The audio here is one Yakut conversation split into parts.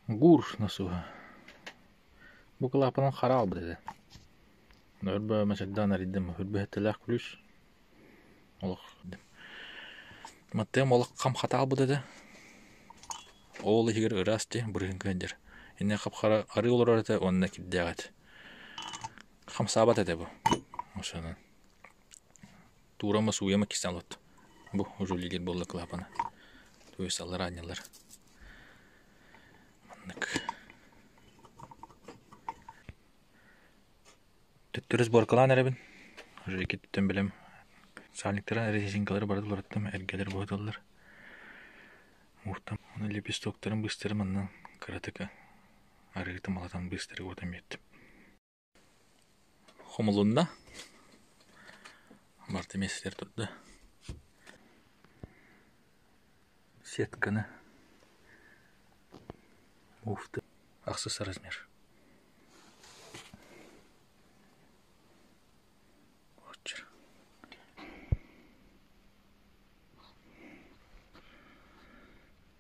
Гур насуһа. Бу кылаапанан хара аалбыт этэ. Өрбө мачайдаан арыйдым. Үрбэһэттэлээх күлүүс. Олох Маттыам олох хам хатаалбыт этэ. Ол иһигэр ыраас дии бырыһыҥка сылдьар. Иннэ хап-хара арыы олорор этэ уонна кирдээх этэ. Хамсаабат этэ бу. Ошонон. Туурама сууйама кистээн олорто. Бу уже үлэлиир буолла клапана. Туйсаллар аанньаллар. Маннык. Төттөрү сборкалаан эрэбин. Уже иккиттэн билэм. Сальниктара резинкалары бары уларыттым, эргэлэр быһыталлар. Ууртам. Оны лепестоктарын быстары манна кыратык арыытым малатан быстары уотан биэрдим. Хомулунна. Барыта миэстэтигэр турда. Сетканы муфты ахсыс размер. Оччор.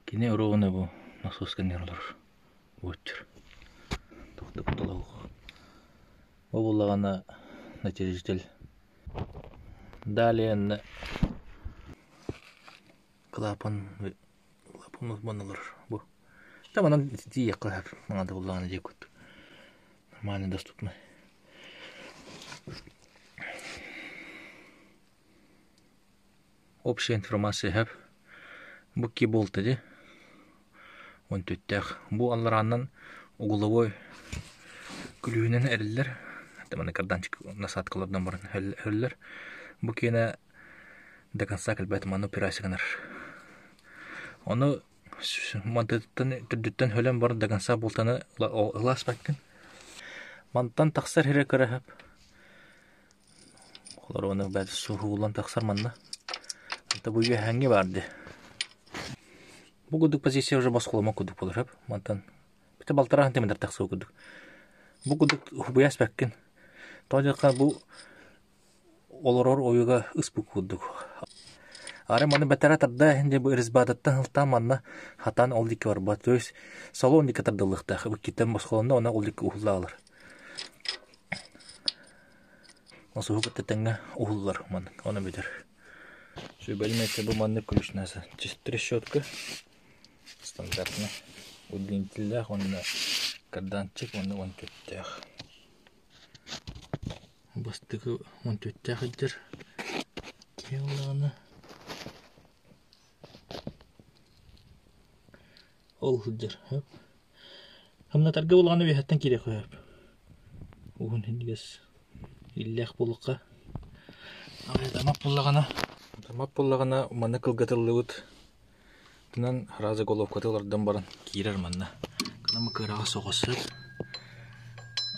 Кини уруогуна бу насоска олорор. Оччор. Тохтоппут олох. Ол буоллаҕына натяжитель. Далее клапан клапан олорор бу. Да манан тиийиэххэ сөп маҥан да буоллаҕына диэки курдук. Нормально доступно. Общая информация сөп. Бу киболта дии. Уон түттээх. Бу алларааннан угловой күлүүһүнэн эриллэр. Маны карданчик насадкалардан баран өллөр. Бу киэнэ до конца кэлбэт маны операция гынар. Ону мантыттан төрдүттэн өлөн баран до конца буолтаны ылааспаккын. Мантан тахсар сирэ кыра сөп. Олор бэт суһуулан тахсар манна. Онто бу үөһээҥҥи баар дии. Бу курдук позиция уже босхоломо курдук буолар сөп. Мантан бүтэ балтараа сантиметр тахсыы курдук. Бу курдук убуйас бэккин. Тоҕо диэххэ бу олорор ойуга ыспыт курдук. Арай маны бэтэрэ тарда иһин дьэ бу резьбатыттан ылтаан манна хатаан ол диэки барбат. То есть салон диэки тардыллыахтаах. Иккиттэн босхолонно онон ол диэки уһуллаалар. Осуһу кытта тэҥҥэ уһуллар маннык ону бүтэр. Сүбэлим этэ бу маннык ключнаса трещотка стандартный удлинителлээх уонна карданчик уонна уон түөртээх. Бастакы уон түөртээх илдьэр киһи ыллаҕына Ол сылдьар сөп. Хамнатарга буоллаҕына үөһэттэн киириэххэ сөп. Уһун иһигэс иллээх буолуохха. Тамак буоллаҕына тамак буоллаҕына манна кылгатыллыбыт тынан раза головката олордон баран киирэр манна. Кынамы кыараҕа соҕус сөп.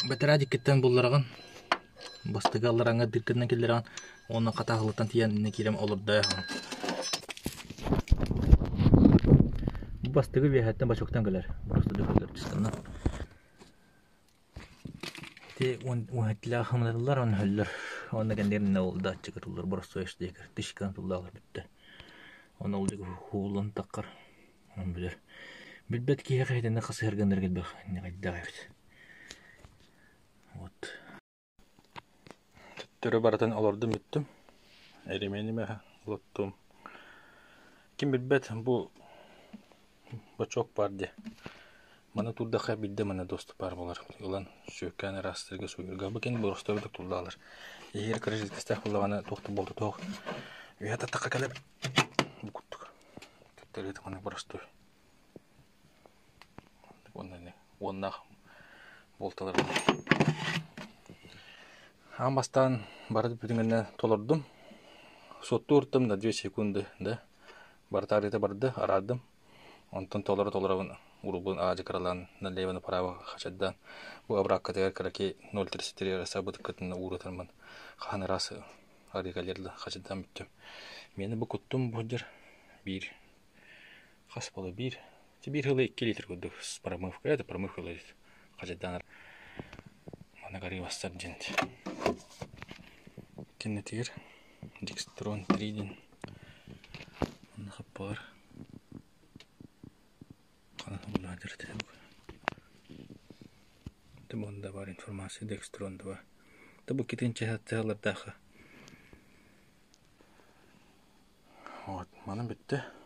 Бэтэрээ диккиттэн буллараҕын Бастакы алларааҥҥа дыркыннан киллэрэҕин уонна хатааһылыттан тиийэн иннэ киирэн олордоохун. Бу бастакы үөһэттэн бачоктан кэлэр. Просто дөхөллөр чыстанна. Ити уһаттилаах хамнатыллар, он хөллөр. Онно кэннигэр ол датчик туллар боростуой диэки тышкан туллаалар бүттэ. Оны ол диэки хуулан таххар. Он билэр. Билбэт киһиэхэ итиннэ хасыһарганнар кэлбэх иннэҕэйдээх эбит. Вот. Төттөрү барытын олордум бүттүм. Эремиэнимэ олоттум. Ким билбэт бу бочуок баар дии. Маны турдахха биирдэ манна доступ баар буолар. Ылан сүөккээн ыраастыырга сууйарга бу кини боростуойдук туллаалар. Иһигэр кыра жидкостаах буоллаҕына туох да буолта туох. Үөһэ таттахха кэлэр бу курдук. Төттөрү маннык боростуой. Уонна уоннаах буолталар Аан бастаан бары бүтүҥҥэ толордум. Суоттуу ыртым да две секунды да барыта арыыта барда араардым. Онтон толоро-толоробун урубун аадьы кыралаан налево направо хачайдаан бу абраккатыгар кыракый 0,33 сабытыккытын ууратармын хаһан ыраас арыы кэлиэр да хачайдаан бүттүм. Миэнэ бу куттум бу сылдьар биир Хас буола биир биир сылы 2 литр курдук промывка это промывка ылар хачайдаанар маннык арыы бастар диэн кэннитигэр декстрон 3 диэн манна хаппаар ханан булаадыр. Бу бар информация Dextron 2. Та бу китин чаһалардаха. Вот, манан бүттэ.